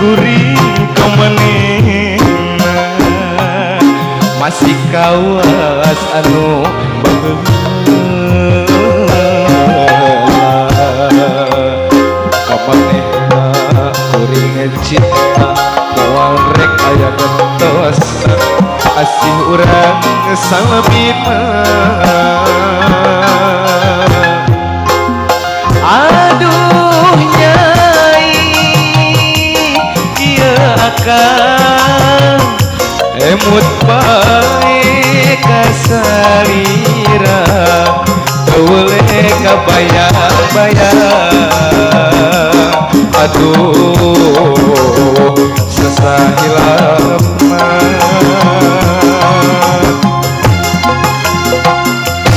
Kuring ka manehna masih kawas anu baheula ka manehna kuring cinta moal rek aya gentos asih urang salamina. Aduh nyai ieu akang emut bae kasalira teu boleh kabayang-bayang. Aduh sesahilapna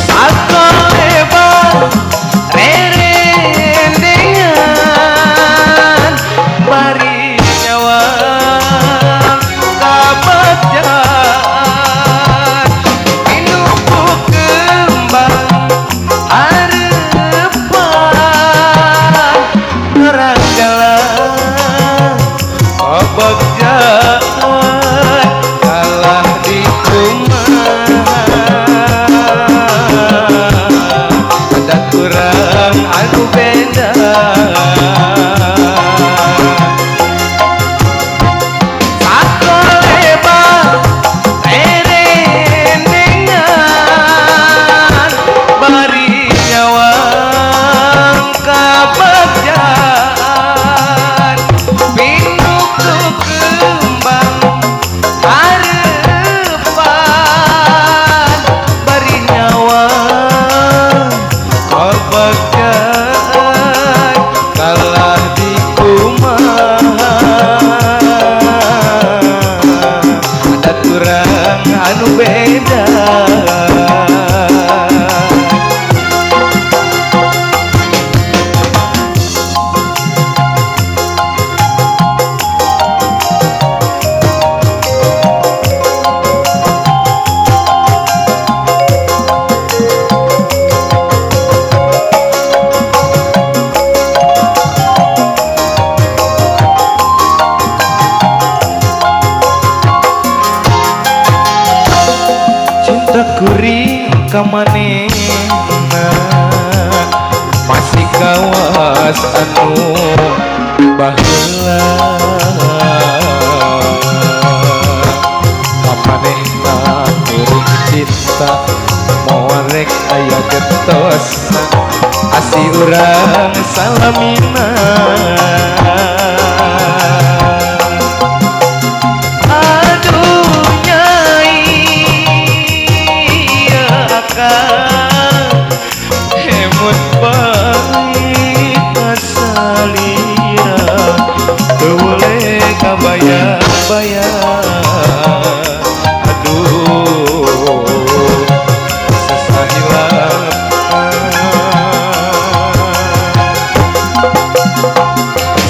sakoleba rerendengan bari nyawang kabagjaan pinuku kembang harepan terang jalan kabagjaan kalah di kumaha ada kurang anu beda. Sakoleba rerendengan bari nyawang kabagjaan pinuku kembang harepan bari nyawang kabagjaan kalah di kumaha ada kurang anu beda. Cinta kuring ka manehna masih kawas anu baheula ka manehna kuring cinta moal rek aya gentos asih urang salamina. Aduh nyai ieu akang emut bae kasalira teu boleh kabayang-bayang. Aduh sesahilapna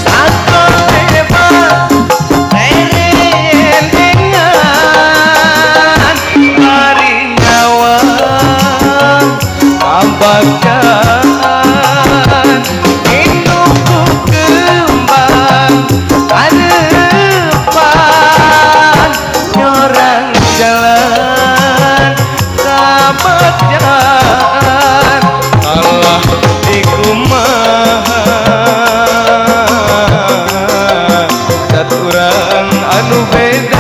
sakoleba rerendengan bari nyawang kabagjaan pinuku kembang harepan nyorang jalan kabagjaan kalah di kumaha dat urang anu beda.